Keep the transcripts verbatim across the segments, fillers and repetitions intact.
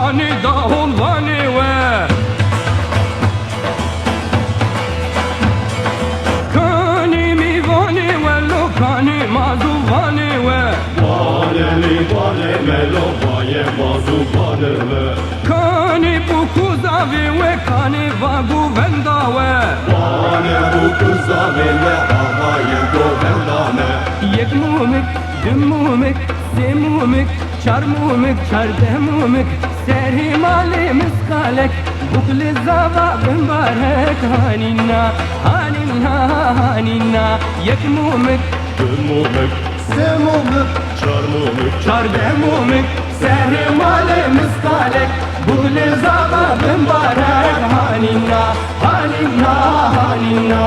Anê dahol vanê we. Kanê mîvanê we lo, kanê mazûvanê we. Vanê mîvanê me lo, vayê mazûvanê me. Kanê bûk û zavê we, kanê vag û venda we. Vanê bûk û zavê we, havayê govenda me. Yek mûmik, du mûmik, sê mûmik, çar mûmik, çardeh mûmik, serê malê miskalek, bûk li zava bimbarek, hanîna, hanîna, hanîna, yek mûmik, du mûmik, sê mûmik, çar mûmik, çardeh mûmik, serê malê miskalek, bûk li zava bimbarek, hanîna, hanîna, hanîna.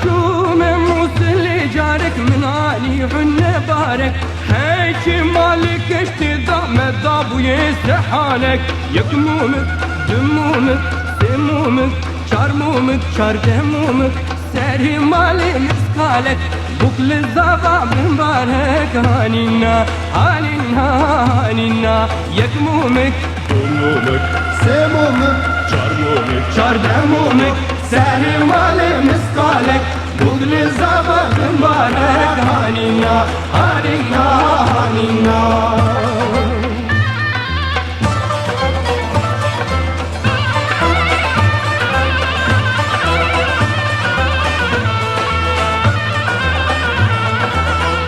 Çûme Mûsilê carek, min anî hune barek. Heyçî malê keştê da me dabûyê sehanek. Yek mûmik, du mûmik, sê mûmik, çar mûmik, çardeh mûmik, serê malê miskalek, bûk li zava bimbarek, hanîna, hanîna, hanîna, yek mûmik, du mûmik, sê mûmik, çar mûmik, çardeh mûmik, serê malê miskalek, bûk li zava bimbarek, hanîna, hanîna, hanîna.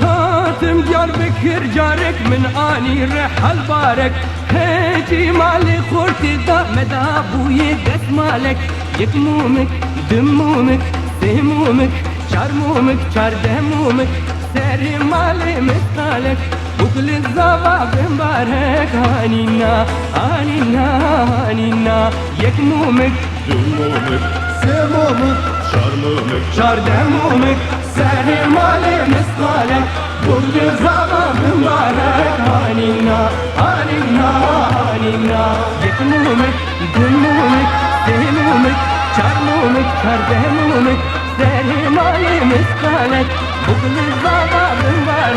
Hatim Diyarbekir carek, min anî rihal barek. Hêcî malê xortê da me dabûyê destmalek. Yek mûmik, du mûmik, sê mûmik, çar mûmik, çardeh mûmik, serê malê miskalek, bûk li zava bimbarek, hanîna, hanîna, hanîna, yek mûmik, du mûmik, sê mûmik, çar mûmik, çardeh mûmik, serê malê miskalek, bûk li zava bimbarek, hanîna, hanîna, hanîna, yek mûmik, du mûmik, sê mûmik, çar mûmik, çardeh mûmik, serê malê miskalek, bûk li zava bimbarek.